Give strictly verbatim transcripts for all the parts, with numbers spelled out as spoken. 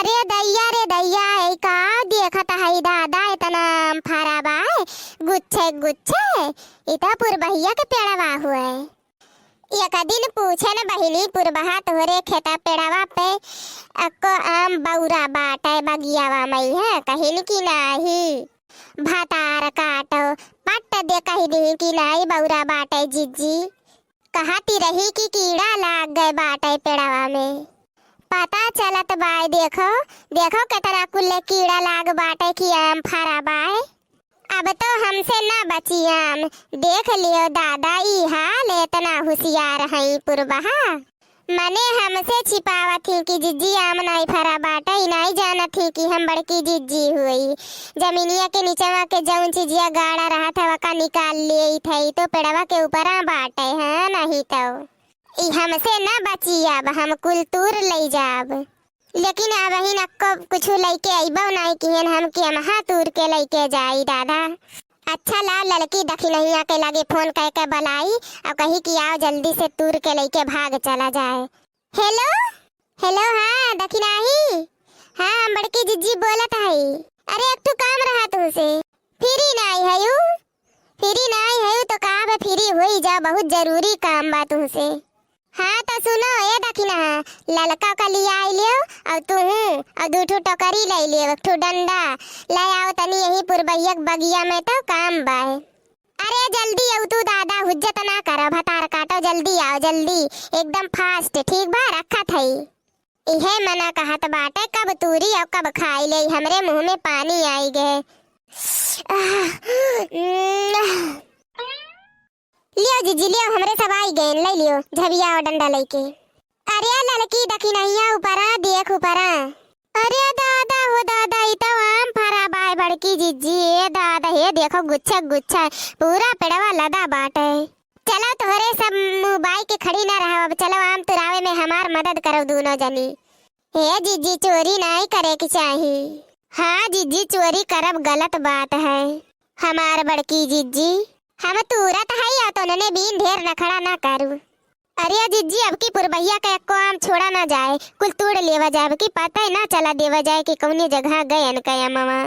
अरे दैया रे दैया, ई का देखत हई दादा, एतना आम फरा बाय, गुच्छे गुच्छे, ई त पुरबहिया के पेड़वा हुए। एक दिन पूछे न बहिनी पुरबहा तोहरे खेता पेड़वा पे अक्को आम बौरा बाटे बगियावा मइहे, कहिन कि नाही। भतार काटो, पट्ट दे कहि दिही कि नाही बौरा बाटे जिज्जी। कहती रही कि कीड़ा लाग गए बाटे पेड़वा में। पता चलत बाय, देखो, देखो केतना कुल कीड़ा लाग बाटे कि आम फरा बाय। अब तो हमसे ना बची आम। देख लियो दादा, ई हाल, एतना हुसियार हई पुरबहा। मने हमसे छिपावत ही कि जिज्जी आम नाई फरा बाटे, ई नाई जानत ही कि हम बड़की जिज्जी हुई। जमीनिया के निचवा के जौन चिजिया गाड़ा रहत है, वका निकाल लेइत है, ई तो पेड़वा के ऊपरा बाटे, हाँ, नहीं तो। ई हमसे ना बची, अब हम कुल तूर लई जाब। लेकिन अबहिन अक्को कुछु लइके अइबो नाई किहन हम कि हम हाँ तूर के लइके जाई दादा। अच्छा ला ललकी दखिनहिया के लगे फोन कइके बलाई अउ कही कि आओ जल्दी से तूर के लइके भाग चला जाए। हेलो, हेलो, हाँ दखिनाही, हाँ हम बड़की जिज्जी बोलत हई। अरे एक ठो काम रहा तुहसे। फ्री नाई हयू? फ्री नाई हयू तो का बे, फ्री होई जा, बहुत जरूरी काम बा तुहसे। हाँ तो सुनो ए दखिनहा, ललका का लियाई लियो, अउ तुहू, अउ दू ठो टोकरी लई लियो, एक ठो डंडा लई आओ तनी, यही पुरबहिया के बगिया में तो काम बा। अरे जल्दी आओ तू दादा, हुज्जत ना करो, भतार काटो, जल्दी आओ, जल्दी, एकदम fast, ठीक बा, रखत हई। इहे मना कहत बाटे, कब तूरी अउ कब खाई ले, हमरे मुँह में पानी आई गए। लियो जिज्जी, लियो, हमरे सब आई गए, ले लियो झबिया अउ डंडा लइके। अरे ललकी दखिनहिया ऊपरा, देख ऊपरा। अरे दादा हो दादा, ई तो आम फरा बाय बड़की जिज्जी, ए दादा, हे देखो गुच्छा गुच्छा, पूरा पेड़वा लदा बाटे। चलो तोहरे सब मुँह बाई के खड़ी ना रहो, अब चलो आम तुरावे में हमार मदद करो दूनो जनी। हे जिज्जी, चोरी नाई करे के चाही। हाँ जिज्जी, चोरी करब गलत बात है। हमार बड़की जिज्जी, हम तूरत हई अउ तोनने बीन ढेर नखड़ा ना करू। अरे जिज्जी, अब की पुरबहिया के एको आम छोड़ा ना जाए, कुल तूड़ लेवा जाए, अब की पता ही ना चला देवा जाए कि कौने जगह गए इनका अमवा।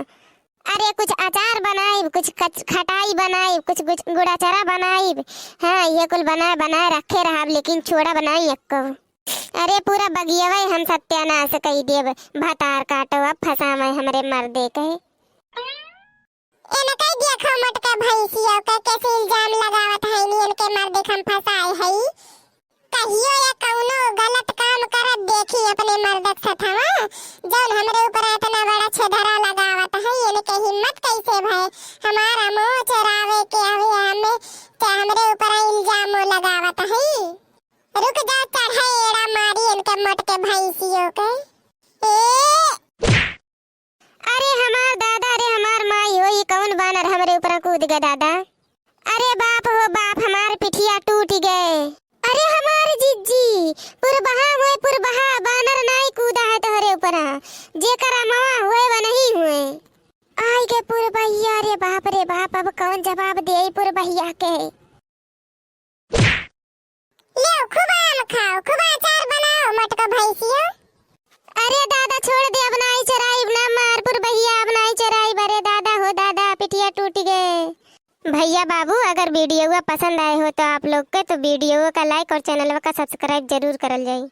अरे कुछ अचार बनाइब, कुछ कच-, खटाई बनाइब, कुछ गुच-, गुड़ाचरा बनाइब। हाँ, ये कुल बनाए, बनाए रखे रहब, लेकिन छोड़ब नाई एक्को। अरे पूरा बगियवे हम सत्यानाश कई देब। भतार काटो, अब फंसावे हमरे मर्दे के। इनके देखो मोटके भैंसियों के कैसे इल्जाम लगावत है, नी इनके मर्दे के हम फंसाए हई। कहियो ये कौनो गलत काम करत देखी अपने मर्दक सथवा, जौन हमरे ऊपर इतना बड़ा छेदरा लगावत है, इनके हिम्मत कैसे भय हमार अमो चोरावे के हवे, हमें ते हमरे ऊपर इल्जामो लगावत है। रुक जा, चढ़े एड़ा मारी इनके मोटके भैंसियों के। ए अरे हमार दादा, अरे हमार माई हो, ई कौन बानर हमरे ऊपर कूद गए दादा? अरे बाप हो बाप, हमार पिठिया टूट गए। अरे हमार जिज्जी, पुरबहा होए पुरबहा, बानर नाई कूदा है तोहरे ऊपर, जेकर अमवा होए वनही होए। आई गए पुरबहिया, रे बाप रे बाप, अब कौन जवाब दे पुरबहिया के? लो, खूब आम खाओ, खूब अचार बनाओ, मोटको भैंसियो। अरे दादा, छोड़ दे, अब नाई चराइब ना, मार पुरबहिया, अब नाई चराइब। अरे दादा हो दादा, पिठिया टूट गए। भैया बाबू, अगर वीडियोवा पसंद आए हो तो आप लोग के, तो वीडियोवा का like और चैनलवा का subscribe जरूर करल जाई।